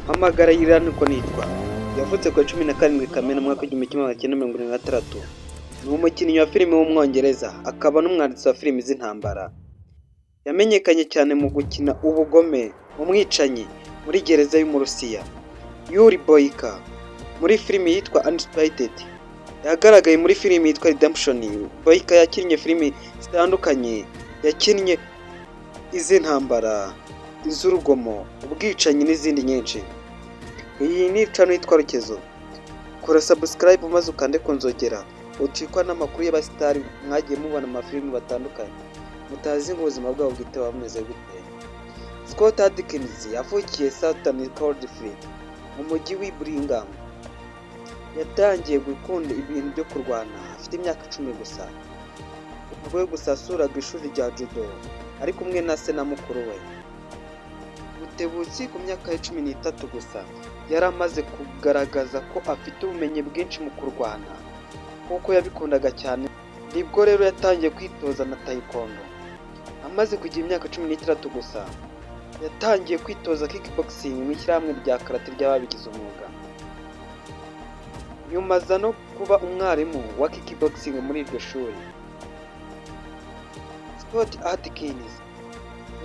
Mpamagara Ira niko nitwa. Yavutse ku wa 17 Kamena 1976. Ni umukinnyi wa filime w'Umwongereza, akaba n'umwanditsi wa filimi z'intambara. Yamenyekanye cyane mu gukina ubugome, umwicanyi muri gereza y'Umurusiya, Yuri Boyka, muri filimi yitwa Undisputed. Yagaragaye muri filimi yitwa Redemption. Boyka yakinnye filimi zitandukanye, yakinnye iz'intambara, iz'urugomo, ubwicanyi n'izindi nyinshi. Iyi ni channel yitwa Rukezo. Kora subscribe maze ukande ku nzogera, ucikwa n'amakuru y'abasitari mwagiye mubona amafilimi batandukanye, mutazi ngo ubuzima bwabo bwite buba bumeze gute. Scott Adkins yavukiye Sutton Coldfield mu mujyi w'i Birmingham. Yatangiye gukunda ibintu byo kurwana afite imyaka 10 gusa. Ubwo gusa yasuraga ishuri rya judo ari kumwe na se na mukuru we. Mutebutsi ku myaka ye 13 gusa yari amaze kugaragaza ko afite ubumenyi bwinshi mu kurwana kuko yabikundaga cyane. Nibwo rero yatangiye kwitoza na taekwondo. Amaze kugira imyaka 16 gusa yatangiye kwitoza kickboxing mu ishyirahamwe rya karate ry'ababigize umwuga. Nyuma aza no kuba umwarimu wa kickboxing muri iryo shuri. Scott Adkins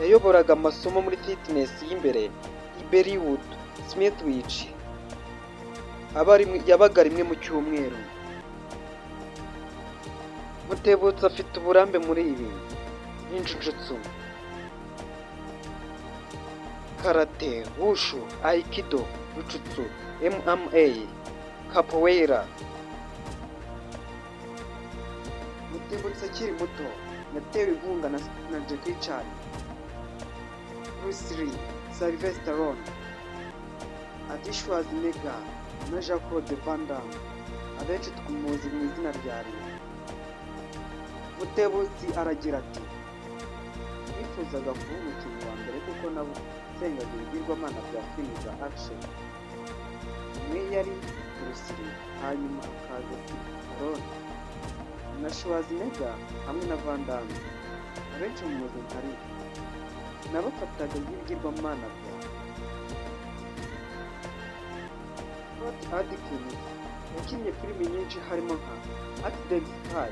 yayoboraga amasomo muri fitness y'imbere i Berrywood, Smithwick. Yabaga rimwe mu cyumweru. Mutebutsi afite uburambe muri ibi: ninjutsu, karate, wushu, aikido, jujutsu, MMA, capoeira. Mutebutsi akiri muto yatewe inkunga na Jackie Chan, Bruce Lee, Sylvester Stallone, Arnold Schwarzenegger na Jean Claude Van Damme. Abenshi tumuzi mu izina rya Rio. Mutebutsi aragira ati: "Nifuzaga kuba umukinnyi wa mbere kuko nasengaga ibigirwamana bya filimi za action. Umwe yari Bruce Lee, hanyuma hakaza Stallone na Schwarzenegger hamwe na Van Damme, abenshi mumuzi nka Rio. Nabafataga nk'ibigirwamana byanjye." Scott Adkins yakinnye filimi nyinshi harimo nka Accident Spy,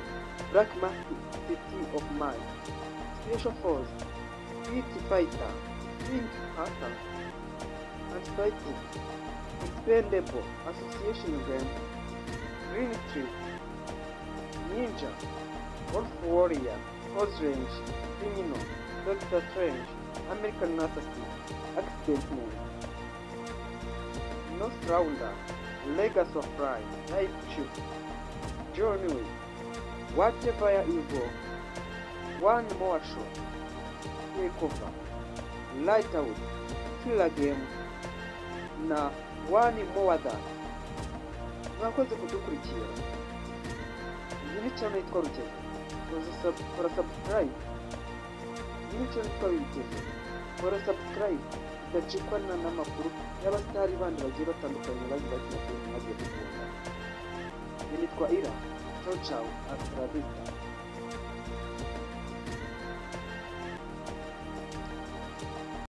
Black Mask City of Mist, Special Force, Street Fighter, Pink Panther, Undisputed, Expendable, Assassination Game, Green Street, Ninja, Wolf Warrior, Close Range, Criminal, Doctor Strange, American Assassin, Accident Man, North Rounder, Legacy of Pride, Night Shift, John Wick, Whatever You Go, One More Shot, Takeover, Light Out, Killer Game na One More Than. Mwakoze kudukurikira. Iyi ni channel yitwa Rukezo. Kora subscribe. Iyi ni channel yitwa Rukezo. Kora subscribe udacikwa n'amakuru y'abasitari bandi bagiye batandukanye bagiye bakina filime mwagiye mukunda. Njye nitwa Ira. Ciao ciao, hasta la vista.